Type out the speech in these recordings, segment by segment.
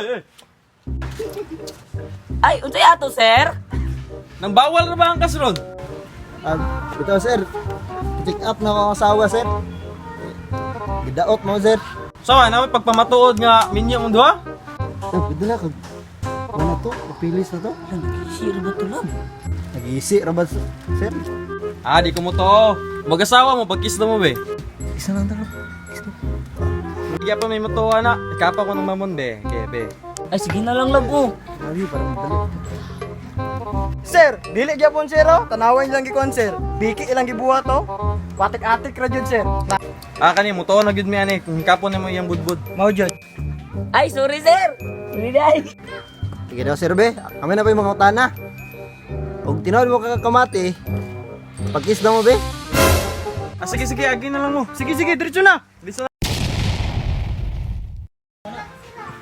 Oy, oy. Ay, unsay ato, sir? Nang bawal na ba ang kasron? Ah, bitaw sir. Check up na ako ang asawa sir. Eh, gidaot mo sir. Sama na may pagpamatuod nga minyo mong duha? Eh, pwede na kag wala to, mapilis na to. Sir ba to lab? Nag-iisi ra ba sir? Ah, di ko mo to. Mag-asawa mo pagkiss na mo be. Isa lang talo. Isa. Hindi pa may matuwa na. Ikapa ko ng mamon be. Okay, be. Ay, sige na lang lab oh. Grabe, parang dali. Sir, dili gyapon sir oh. Tanawan lang gikuan sir. Biki ilang gibuhat oh. Patik-atik ra jud sir. Ah, kani mo to na gyud mi ani kung kapon nimo iyang budbud. Mao jud. Ay, sorry sir. Sorry dai. Sige daw sir be, kami na pa yung mga utana. Og tinuod mo ka kamati, pag-kiss na mo be. Ah, sige sige, agi na lang mo. Sige sige, diretso na. Bisa na.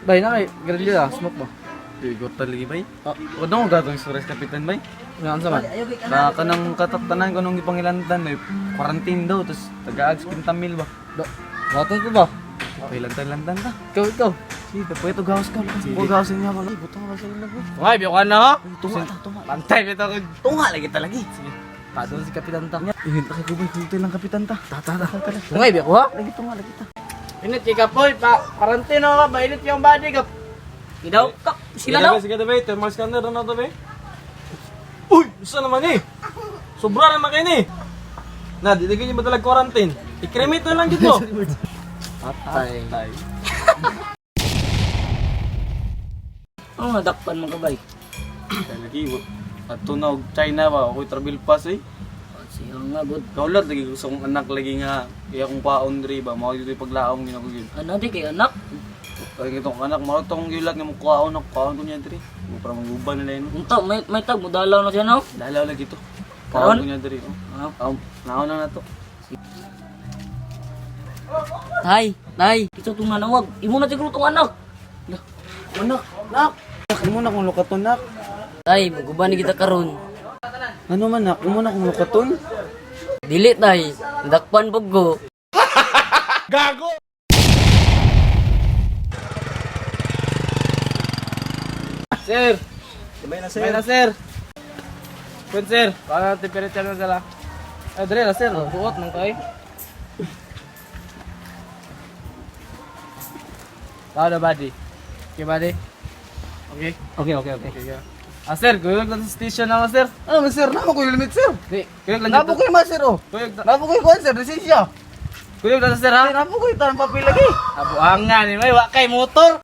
Bay na kay grillo ah, smoke ba? Di ko taligi bay. Ah, wala ko gatong sures kapitan bay. Ano sa man? Na kanang kataktanan ko nung gipangilantan may quarantine daw tapos tagaag sa 50 mil ba. Gatos pa ba? Pahilantan-lantan ta. Ikaw, ikaw. Sige, pwede to gawas ka. Sige, gawas niya ko. Butong ka sa lang. Ngay, biyo ka na ha. Tunga ta, tunga. Pantay bitaw kag. Tunga lagi talagi. Sige. Padol si Kapitan ta. Ihinta kay kubay, kulti lang kapitan ta. Ta ta ta. Ngay, biyo ko ha. Lagi tunga lagi ta. Init kay kapoy pa. Quarantine ako ba? Init yung body ka. Idaw, kap, sila daw. Sige, sige, thermal scanner na to be. Uy, isa naman eh. Sobra naman kayo ni. Na, di ganyan ba talaga quarantine? I-cremate na lang dito. Patay. Ano nadakpan mo ka bay? Lagi, ato na og China ba, ako'y travel pass eh. Siya nga good. Kaulat lagi ko sa akong anak lagi nga, iya akong paon diri ba, mao dito paglaong gina ko gyud. Ano di kay anak? Kay itong anak, mao tong gilat nga mukuhaon ako, kuhaon ko niya diri. Mo para maguban na lang. Unta may may tag mudalaw na siya no. Dalaw lagi to. Karon? Kuhaon ko niya diri. Oh. Ah. Naon na na to. Tay, tay, ito tong nanawag. Imo na siguro tong anak. Anak, nak. Imo na kong lukaton nak. Tay, maguban ni kita karon. Ano man nak, imo na kong lukaton. Dili tay, nadakpan pug ko. Sir, Sabay na sir. may na sir. Kun sir, para temperature na sila. Ay, dali na sir, buot man kay. Tao na buddy. Okay buddy? Okay. Okay. Okay. Ah sir, kuyog lang sa station na sir. Ano man sir, namo ko yung limit sir. Di, kuyog lang Namo dito. ko yung sir oh. Kuyog, Namo ko yung kuan sir, lisensya. kuyog lang sir ha. Namo ko yung tanang papel lagi. Abuangan ni may wa kay motor.